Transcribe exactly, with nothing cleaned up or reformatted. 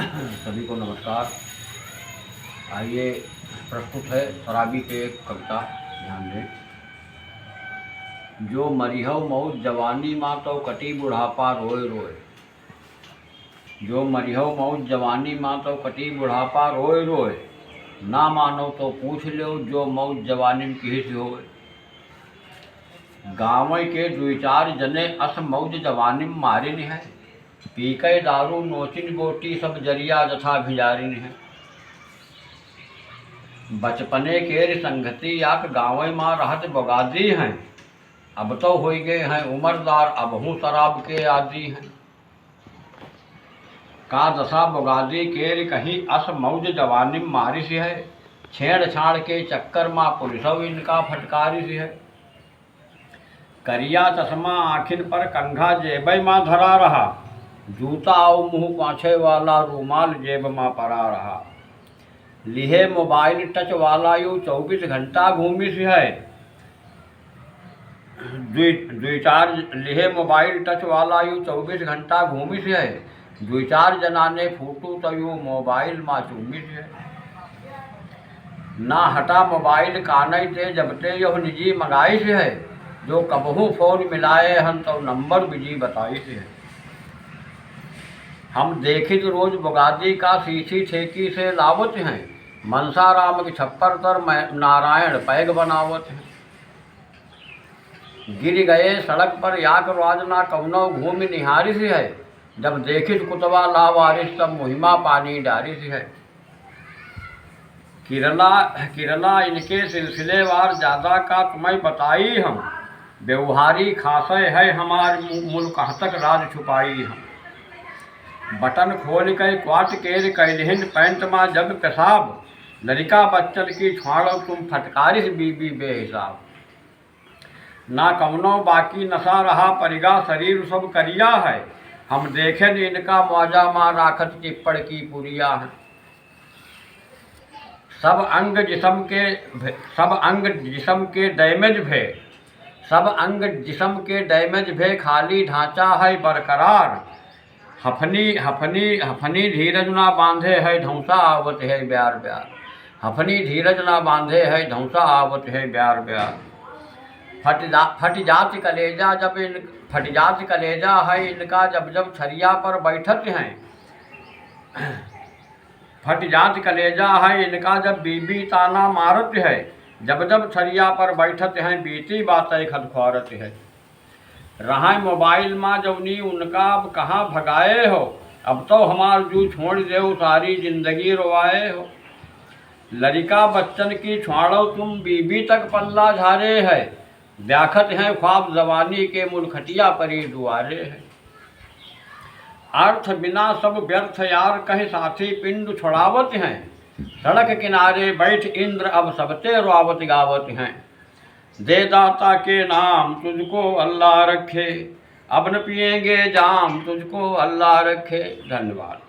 सभी को नमस्कार। आइए, प्रस्तुत है शराबी के एक कविता, ध्यान दें। जो मरिहौ मौज जवानी मा तौ कटी बुढ़ापा रोए रोए। जो मरिहौ मौज जवानी मा तौ कटी बुढ़ापा रोए रोए। ना मानौ तौ पूछ लेव जो मौज जवानी मा किहिस होए। गाँवै के दुइ चार जने अस मौज जवानी मा मारिन है। पीकै दारू नोचिन गोटी सब जरिया जथा भिजारिन है। बचपने केर संगति याक गाँवै मा रहत बोगादी हैं। अब तौ होइ गए हैं उमरदार, अबहूँ शराब के आदी हैं। का दसा बोगादी केर कहीं अस मौज जवानी मा मारिस है। छेड़छाड़ के चक्कर मा पुलिसौ इनका फटकारिस है। करिया चश्मा आँखिन पर, कंघा जेबै मा धरा रहा। जूता अउ मुँह पोंछे वाला रूमाल जेब मा परा रहा। लिहे मोबाइल टच वाला यू चउबीस घंटा घूमिस है। दुइ, दुइ चार लिहे मोबाइल टच वाला यू चउबीस घंटा घूमिस है। दुइ चार जना ने फोटो तौ यू मोबाइल मा चूमिस है। ना हटा मोबाइल कानै ते जब ते यह निजी मंगाइस है। जो कबहूँ फोन मिलाए हन तौ नंबर बिजी बताइस है। हम देखित रोज बोगादी का सीसी ठेकी से लावत हैं। मनसाराम के छप्पर तर मैं नारायण पैग बनावत हैं। गिर गए सड़क पर याक राज ना कौनो घूम निहारिस है। जब देखिस कुतवा लावारिस तब मुहिमा पानी डारिस है। किरला, किरला इनके सिलसिलेवार ज्यादा का तुम्हें बताई हम। व्यवहारी खासै है हमार मु-, मुल्क कहाँ तक राज छुपाई हम। बटन खोल के क्वाट केर कैलहिन पैंट मा जब पेशाब। लड़िका बच्चन की छुआड़ो तुम फटकारिस बीबी बेहिसाब। ना कौनो बाकी नशा रहा परिगा शरीर सब करिया है। हम देखेन इनका मौजा मा राखत चिप्पड़ की पुरिया है। सब अंग जिसम के भे-, सब अंग जिसम के डैमेज भे, सब अंग जिसम के डैमेज भे, खाली ढांचा है बरकरार। हफनी, हफनी, हफनी धीरज ना बांधे है, धौंसा आवत है ब्यार ब्यार। हफनी धीरज ना बांधे है, धौंसा आवत है ब्यार ब्यार। फट जा-, फट जात कलेजा जब इन-, फट जात कलेजा है इनका जब जब थरिया पर बैठत हैं। फट जात कलेजा है इनका जब बीबी ताना मारत है, जब जब थरिया पर बैठत हैं बीती बातें खदख्वारत है। रहा मोबाइल मा जौनी उनका अब कहाँ भगाए हो, अब तौ हमार जू छोड़ देव सारी जिंदगी रोआए हो। लड़िका बच्चन की छुआड़ो तुम बीबी तक पल्ला झारे है, द्याखत हैं ख्वाब जवानी के मुलखटिया परी दुआरे है। अर्थ बिना सब व्यर्थ यार कह साथी पिंड छुड़ावत हैं। सड़क किनारे बैठ इंद्र अब सबते रोआवत गावत हैं। दे दाता के नाम तुझको अल्लाह रखे, अब न पिएंगे जाम तुझको अल्लाह रखे। धन्यवाद।